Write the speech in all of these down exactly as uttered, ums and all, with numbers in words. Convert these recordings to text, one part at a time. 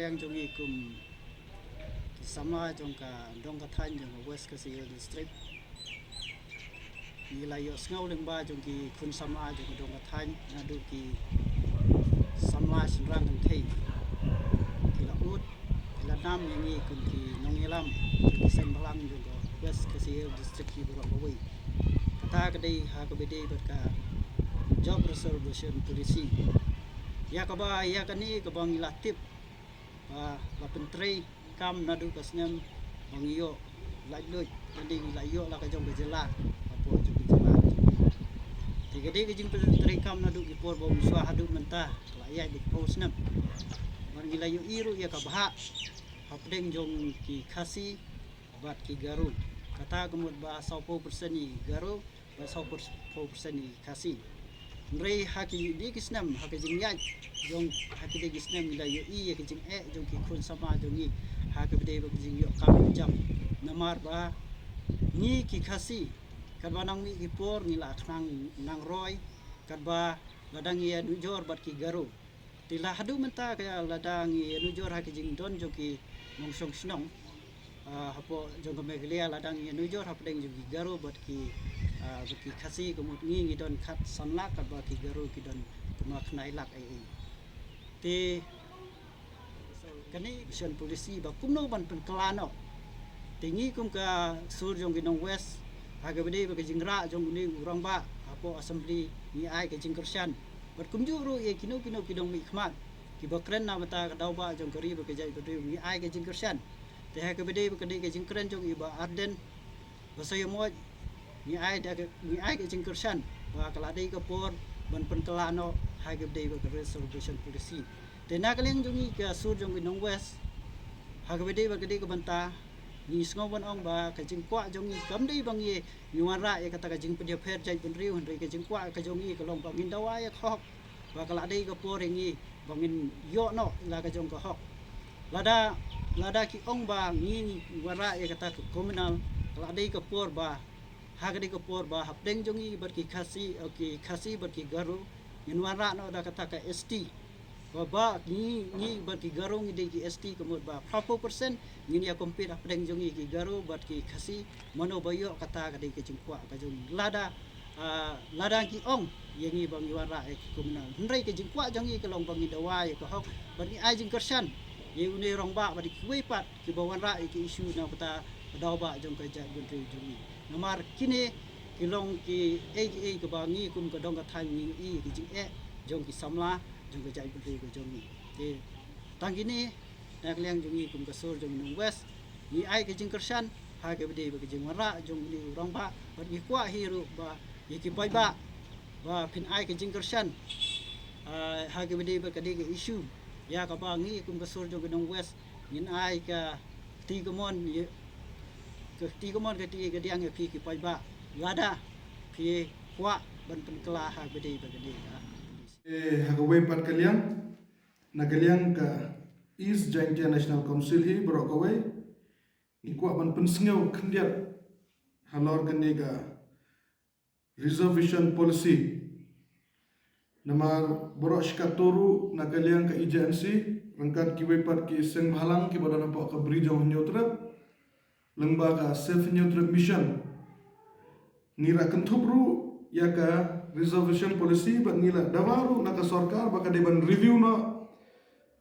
Jong i kum ki samla jong ka dong ka thaiñ jong ka West Khasi Hills District, ngi la ïohsngew lyngba jong ki khun samla jong ka dong ka thaiñ naduh ki samla shynrang kynthei, ki la ud, ki la nam ïa ngi kum ki nongïalam jong ki seng bhalang jong ka West Khasi Hills District hi baroh kawei. Kata ka dei ha kaba dei bad ka Job Reservation Policy, ïa kaba, ïa kane kaba ngi la tip ba la pyntrei kam naduh ka snem ba ngi ïoh laitluid, ka dei ngi la ïoh la ka jong ka jylla, hapoh jong ka jylla. Te ka dei ka jingpyntrei kam naduh ki por ba ym shuwa haduh mynta, ka la ïaid da ki phew snem. Bad ngi la ïohi ruh ïa ka bhah hapdeng jong ki Khasi bad ki Garo. Kata ka mut ba sawphew percent i Garo bad sawphew percent i Khasi. Hynrei ha kine ki snem, ha ka jingïaid jong, ha kine ki snem ngi la ïohi ïa ka jingeh jong ki khun samla jong ngi ha kaba dei bad ka jingïoh kam jam. Namar ba ngi ki Khasi, katba nang mih ki por ngi la khnang nang roi, katba la dang ïa nujor bad ki Garo. Te la haduh mynta ka lada ngi ïa nujor ha ki jingdon jong ki nongshong shnong, ah, hapoh jong ka Meghalaya, lada ngi ïa nujor hapdeng jong ki Garo bad ki, ah, bad ki Khasi, ka mut ngi ngi don khatsan lak, katba ki Garo ki don kumba khyndai lak ei ei. Te kane ka Reservation Policy ba kumno ban pynkylla noh. Te ngi kum ka sur jong ki nong West, ha kaba dei bad ka jingrah jong une u rangbah hapoh Assembly, ngi ai ka jingkyrshan. Bad kumjuh ruh ïa kino kino ki nongmihkhmat kiba kren na bynta ka daw bah jong ka ri bad ka jaitbynriew, ngi ai ka jingkyrshan. Te ha kaba dei bad ka dei ka jingkren jong i Bah Ardent Basaiawmoit, ngi ai da ka, ngi ai ka jingkyrshan ba ka la dei ka por ban pynkylla noh ha kaba dei bad ka Reservation Policy. Te na ka liang jong ngi ka sur jong ki nong West, ha kaba dei bad ka dei ka bynta, ngi sngew ban ong ba ka jingkwah jong ngi kam dei ba ngi, ngi wanrah ïa kata ka jingpynïapher jaitbynriew, hynrei ka jingkwah ka jong ngi ka long ba ngin dawa ïa ka hok, ba ka la dei ka por ïa ngi ba ngin ïoh noh la ka jong ka hok. Lada, lada ki ong ba ngi, ngi wanrah ïa kata ka communal, ka la dei ka por ba, ha ka dei ka por ba hapdeng jong ngi bad ki Khasi, o ki Khasi bad ki Garo, ngin wanrah noh da kata ka S T. Ba, ba ngi, ngi bad ki Garo ngi dei ki S T, ka mut ba phraphew percent ngin ïa compete hapdeng jong ngi ki Garo bad ki Khasi, mano ba ïoh, kata ka dei ka jingkwah ka jong ngi. Lada, ah, lada ki ong ïa ngi ba ngi wanrah ïa ki communal, hynrei ka jingkwah jong ngi ka long ba ngi dawa ïa ka hok bad ngi ai jingkyrshan ïa une u rangbah bad kiwei pat kiba wanrah ïa ki issue na bynta ka daw bah jong ka jaitbynriew jong ngi. Namar kine ki long kiei kiei kaba ngi kum ka dong ka thaiñ ngi ïohi ïa ki jingeh jong ki samla jong ka jaitbynriew ka jong ngi. Te tang kine, na ka liang jong ngi kum ka sur jong nong West, ngi ai ka jingkyrshan ha kaba dei bad ka jingwanrah jong une u rangbah, bad ngi kwah hi ruh ba ïa ki paidbah ba phin ai ka jingkyrshan, ah, ha kaba dei bad ka dei ka issue ïa kaba ngi kum ka sur jong nong West ngin ai ka kti kamon, ïa ka kti kamon, ka kti kadiang ïa phi ki paidbah, lada phi kwah ban pynkylla ha kaba dei bad ka dei ka. Eh, ha kawei pat ka liang, na ka liang ka East Jaintia National Council hi baroh kawei, ngi kwah ban pynsngew khyndiat halor kane ka Reservation Policy. Namar baroh shi katto ruh na ka liang ka E J N C, ryngkat kiwei pat ki seng bhalang kiba don hapoh ka Bri jong Hynñiewtrep, lyngba ka Save Hynñiewtrep Mission, ngi la kynthup ruh ïa ka Reservation Policy, bad ngi la dawa ruh na ka sorkar ba ka dei ban review noh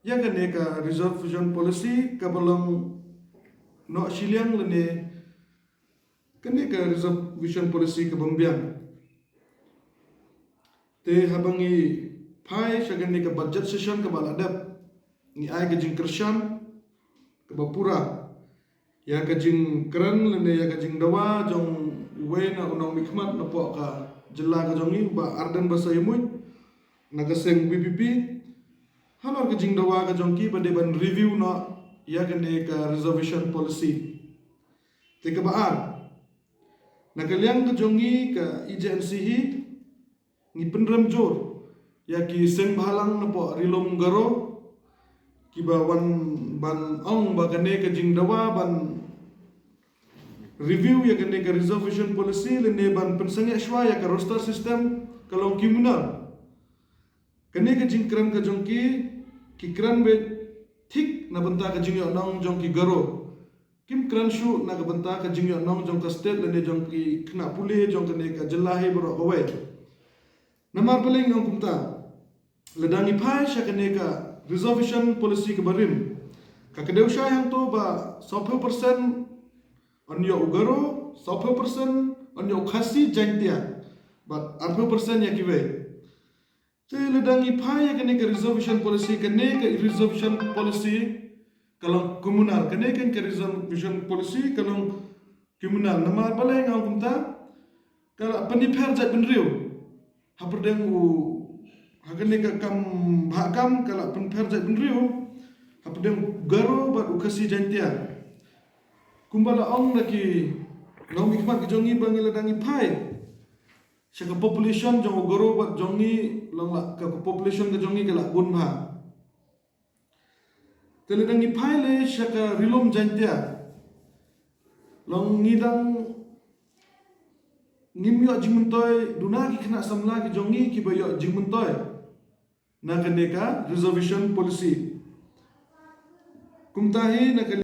ïa kane ka Reservation Policy kaba long noh shiliang lane kane ka Reservation Policy kaba ym biang. Te haba ngi phai sha kane ka budget session kaba la dep, ngi ai ka jingkyrshan kaba pura ïa ka jingkren lane ïa ka jingdawa jong uwei na u nongmihkhmat napoh ka jylla ka jong ngi, Bah Ardent Basaiawmoit, na ka seng V P P, halor ka jingdawa ka jong ki ba dei ban review noh ïa kane ka Reservation Policy. Te kaba ar, na ka liang ka jong ngi ka E J N C hi, ngi pynrem jur ïa ki seng bhalang napoh Ri Lum Garo kiba wan ban ong ba kane ka jingdawa ban review ïa kane ka Reservation Policy lane ban pynsangeh shuwa ïa ka roster system ka long criminal. Kane ka jingkren ka jong ki, ki kren beit thik na bynta ka jingïohnong jong ki Garo. Kim kren shuh na ka bynta ka jingïohnong jong ka state lane jong ki khynnah pule jong kane ka jylla hi baroh kawei. Namar balei nga ong kumta, lada ngi phai sha kane ka reservation policy kaba rim, ka kdew shai hangto ba sawphew percent yn ïoh u Garo, sawphew percent yn ïoh u Khasi Jaintia, bad arphew percent ïa kiwei. Te lada ngi phai ïa kane ka reservation policy, kane ka reservation policy ka long communal, kane ka reservation policy ka long communal. Namar balei nga ong kumta, ka la pynïapher jaitbynriew hapdeng u, ha kane ka kam bhah kam ka la pynpher jaitbynriew hapdeng u Garo bad u Khasi Jaintia. Kumba la ong da ki nongmihkhmat ki jong ngi ba ngi lada ngi phai sha ka population jong u Garo bad jong ngi, long la ka population ka jong ngi ka la bun bha. Te lada ngi phai le sha ka Ri-lum Jaintia, long ngi dang ngim ïoh jingmyntoi, duna ki khynnah samla ki jong ngi kiba ïoh jingmyntoi na kane ka reservation policy. Kumta hi na ka